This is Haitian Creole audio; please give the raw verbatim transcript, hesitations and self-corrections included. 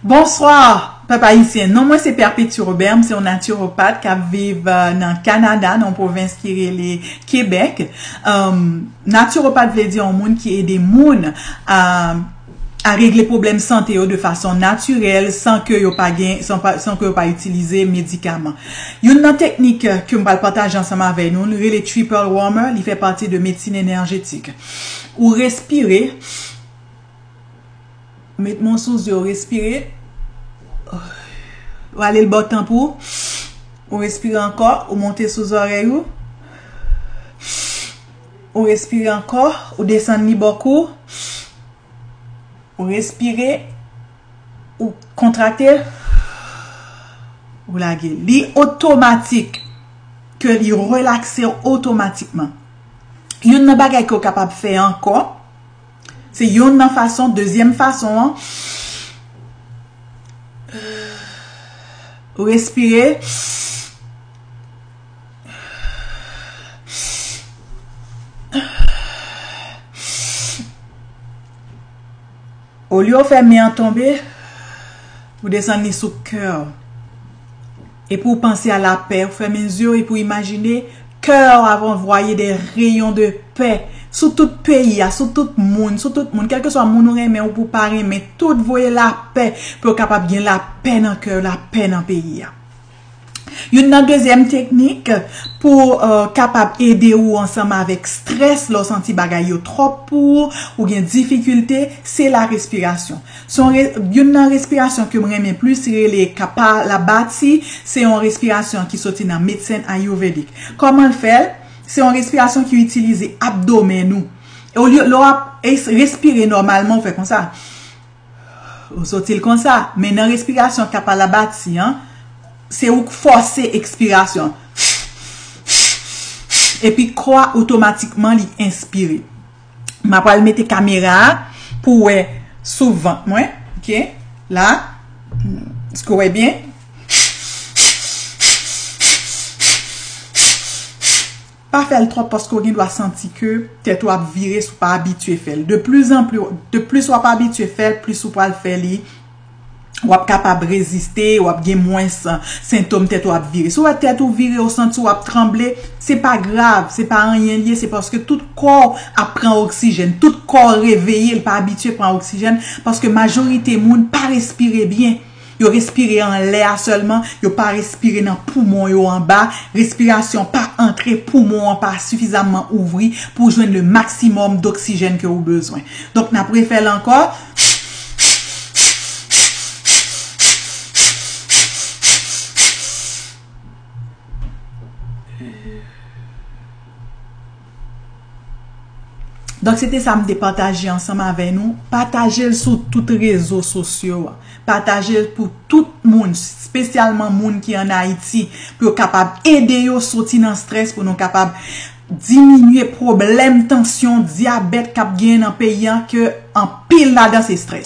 Bonswa, pèp ayisyen. Non mwen se Perpétue Robert, m se yon natiwopat k ap viv, euh, nan Kanada, nan yon pwovens ki rele Kebèk. Um, natiwopat vle di yon moun ki ede moun a, a regle pwoblèm sante yo de fason natirèl, san ke yo pa gen, san pa, san ke yo pa itilize medikaman. Youn nan teknik ke m pral pataje ansanm avè nou, nou rele triple warmer, li fè pati de medsin enèjetik. Ou respire, met men w sou zye w, respire. Ou ale l bò tanp ou. Ou respire ankò, ou monte sou zòrèy ou. Ou respire ankò, ou desann li bò kou. Ou respire, ou kontrakte, ou lage. Li otomatik, ke li relakse w otomatikman. Youn nan bagay ke w kapab fè ankò, se youn nan fason, dezyèm fason an, ou respire. Olye w fè men an tonbe, ou desann li sou kè w. Epi w panse a lapè, ou fèmen zye w epi w imajine kè w ap anvwaye de reyon de pè sou tout peyi a, sou tout moun, sou tout moun, kèlkeswa moun ou renmen ou pou pa renmen, tout voye lapè pou yo kapab gen lapè nan kè yo, lapè nan peyi a. Youn nan dezyèm teknik pou, euh, kapab ede ou ansanm avèk strès, lè w santi bagay yo twòp pou ou, ou gen difikilte, se la respirasyon. Se yon re-, youn nan respirasyon ke m renmen plis, rele Kapalabhati, se yon respirasyon ki soti nan medsen ayouvedik. Kòman l fè l? Se yon respirasyon ki itilize abdomen ou. E olye, lè w ap es-, respire nòmalman, ou fè konsa. Ou soti l konsa. Men nan respirasyon Kapalabhati an, se ou k fòse ekspirasyon. Epi kò a otomatikman li enspire. M ap pral mete kamera a pou w wè sou vant mwen. Ok? La. Èske w wè byen? Pa fè l twòp paske w gen dwa santi ke tèt ou ap vire si w pa abitye fè l. De plis an plis, de plis w ap abitye fè l, plis ou pral fè li. W ap kapab reziste, w ap gen mwens sentòm tèt ou ap vire. Si w wè tèt ou vire, ou santi w ap tranble, se pa grav, se pa anyen l ye, se paske tout kò w ap pran oksijèn, tout kò w reveye, l pa abitye pran oksijèn, paske majorite moun pa respire byen. Yo respire anlè a sèlman, yo pa respire nan poumon yo anba, respirasyon pa antre, poumon an pa sifizamman ouvri pou jwenn le maksimòm doksijèn ke ou bezwen. Donk, n ap refè l ankò. Donk, se te sa m te pataje ansanm avè nou. Pataje l sou tout rezo sosyo a. Pataje l pou tout moun, espesyalman moun ki ann Ayiti, pou yo kapab ede yo soti nan strès, pou nou kapab diminye pwoblèm tansyon, dyabèt k ap genyen nan peyi a, ke anpil ladan se strès.